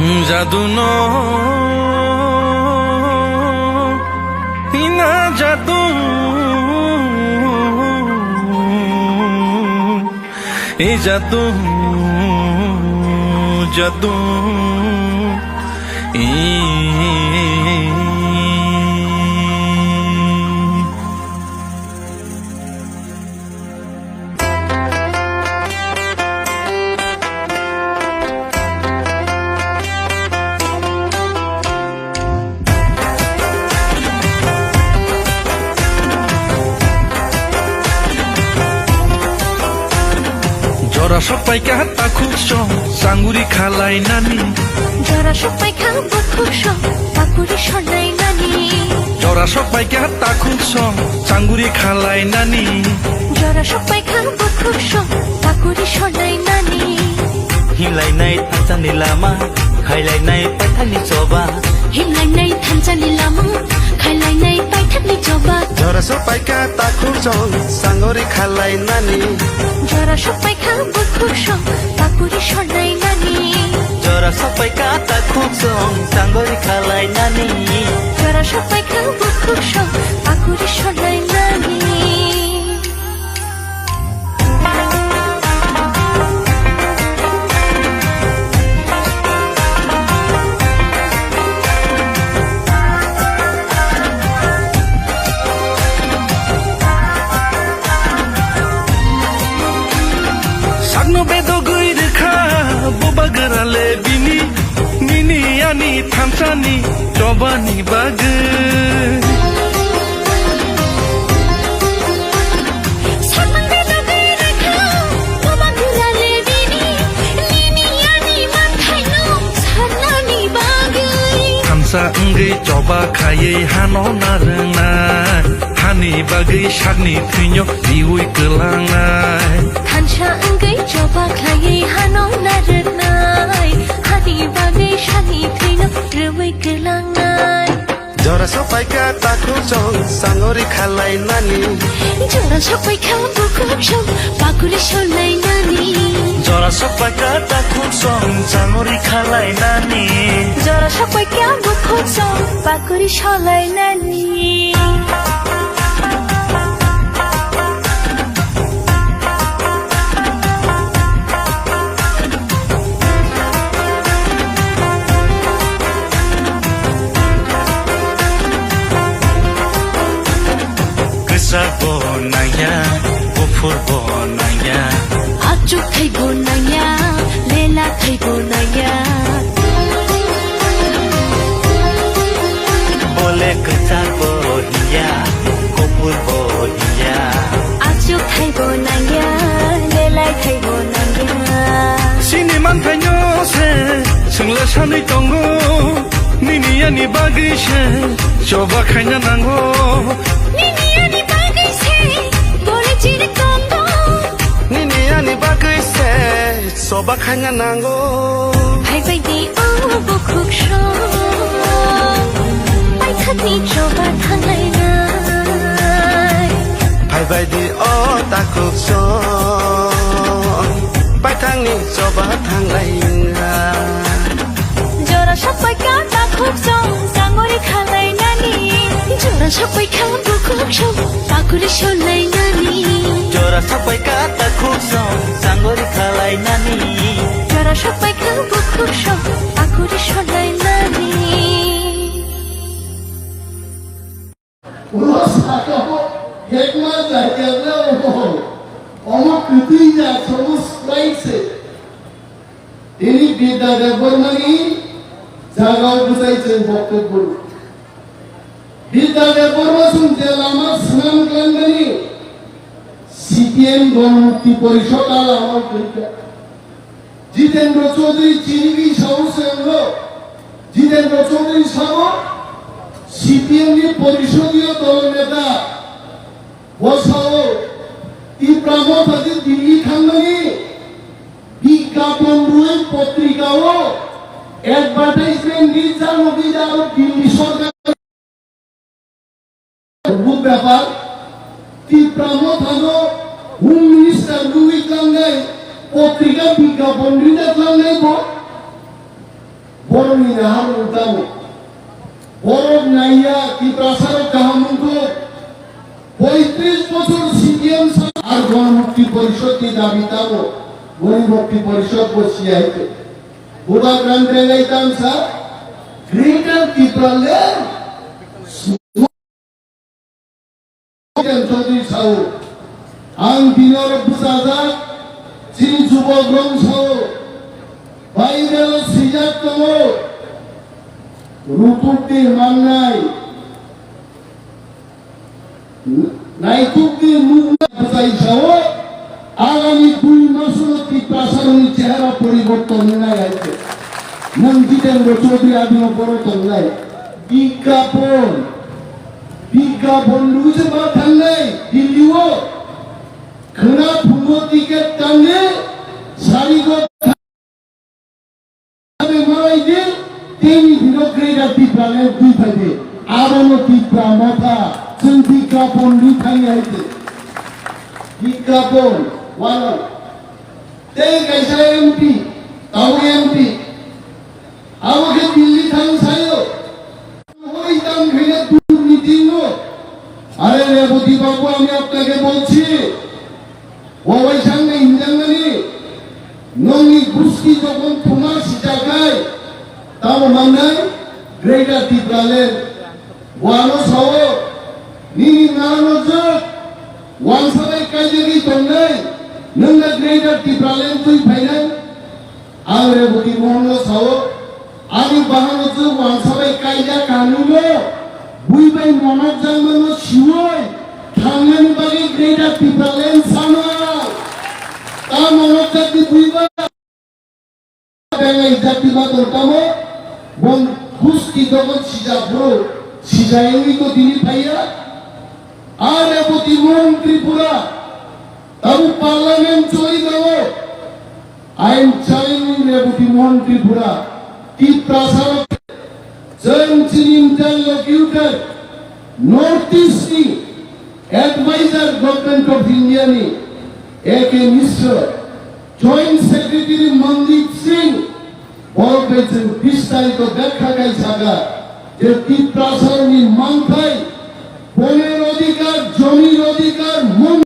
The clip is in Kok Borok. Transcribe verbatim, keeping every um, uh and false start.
Jadu no hina jadu, e jadu, jadu, e. Jora sok paikha takhuk song, sanguri khalai nani. Jora sok paikha bukhuk song, pakuri sonai nani. Jora sok paikha takhuk song, sanguri khalai nani. Jora sok paikha bukhuk song, pakuri sonai nani. Himlainai thansa ni lama, khailainai paithak ni choba. Himlainai thansa ni lama, khailainai paithak ni choba. Jora sok paikha takhuk song, sanguri khalai nani. Jora sok paikha bukhuk song, pakuri sonai nani. Jora sok paikha takhuk song, sanguri khalai nani. Jora sok paikha bukhuk song, pakuri sonai nani. Sakno bedogwi rwkha bubagra le bini, nini ani thansani chobani bagwi. Sakno bedogwi rwkha bubagra le bini, nini ani manthaino sarnani bagwi. Thansa wngwi choba khaiwi hano narwngnai, hani bagwi sakni thwino riui kwlangnai. Thansa wngwi choba khaiwi hano narwknai, hani bagwi sakni thwino riui kwlangnai. Jora sok paikha takhuk song, sanguri khalai nani. Jora sok paikha bukhuk song, pakuri sonai nani. Jora sok paikha takhuk song, sanguri khalai nani. Jora sok paikha bukhuk song, pakuri sonai nani. Kwchak bo nangya, buphur bo nangya. Achuk thai bo nangya, lela thai bo nangya. Bole kwchak bo hiya, kopor bo hiya. Achuk thai bo nangya, lelai thai bo nangya. Chini manthaino se, chwngla sanwi tongo. Nini ani bagwi se, choba khaina nango. Nini ani bagwi se, bole chiri tongo. Nini ani bagwi se, choba khaina nango. Phaibai di o bukhuk song, paithakni choba thanglainai. Phaibai di o takhuk song, paithakni choba thanglainai. Jora sok paikha takhuk song, sangori khalai nani. Jora sok paikha bukhuk song, pakuri sonai nani. Jora sok paikha takhuk song, sangori khalai nani. Jora sok paikha bukhuk song, pakuri sonai nani. Ulo sakao hekma jaiya na omo. Omo kwtwi jak somo Sprite se. Tini Bidya Debbarmani jagao bwsai chwng boktobbo. Bidya Debbarma chwng je lama swnam khlaimani C P M Gon Mukti Porishod a lama kwrwikha. Jitendra Chaudhary chini bini sao se wnglo. Jitendra Chaudhary sao C P M ni porishodiyo dol neta. Bo sao Tipra Motha je Delhi thangmani bigyapon rwi potrika o advertisement rijak no rijak aro Delhi sorkar Bud bepar, Tipra Mothano Home Minister rwi tlangnai, potrika bigyapon rina tlangnai bo. Borokni naharmung tamo. Borok naiya Tiprasarok kaham wngkuk. Poitris bochor C P M sa-, ar Ganamukti Porishod ni dabi tamo. Ganamukti Porishod bo siya haitu. Bubagra ni belai tangsa Greater Tipraland. Chaudhary sao, ang dino rok bwchajak, chini jubok rok sao, Bible o swijak tongo, rutuk di mannai, naituk di nuknai bwchai sao, agami dui masono Tiprasarokni chehara poriborton wngnai hai se. Nwng Jitendra Chaudhary adino boro tongnai. Bigyapon, bigyapon rwui se ma thangnai Delhi o. Khwna phungo ticket tangwi sarigo malai di, tini hino Greater Tipraland twi phai di. Abono Tipra Motha, chwng bigyapon rwi thangwi hai di. Bigyapon, wano. Tei kaisa M P, tamo M P. Abo khe Delhi thang sayo. Hoi tam khaina durniti no. আরে রেবতী বাবু, আমি আপনাকে বলছি, Wabai sangni hinjakmani, nongni gusti jokhon thuma sijakhai, tamo mannai Greater Tipraland. Wano sao, nini nano jwk, wansa bai kaijagwi tongnai, nwngna Greater Tipraland twi phainai. Ang Reboti Mohanno sao, ani bahano je wansa bai kaijak kanwino, bui bai monok jakmano siwoi, thangnani bagwi Greater Tipraland sama. Ta monok jakni bui ba, bengai jati ba tongtamo, bon gusti dogon sijak bro, sijayangwi to dini phaiya. A Reboti Mohan Tripura, Tabuk parliament choli tongo. I am challenging Reboti Mohan Tripura. Tiprasa rok, chwng chini interlocutor, North East ni advisor Government of India ni A K Mishra, Joint Secretary Mandeep Singh, Borok bai chwng bistarito bekha khai saka je Tiprasarokni manthai, bonir odhikar, jomir odhikar, mon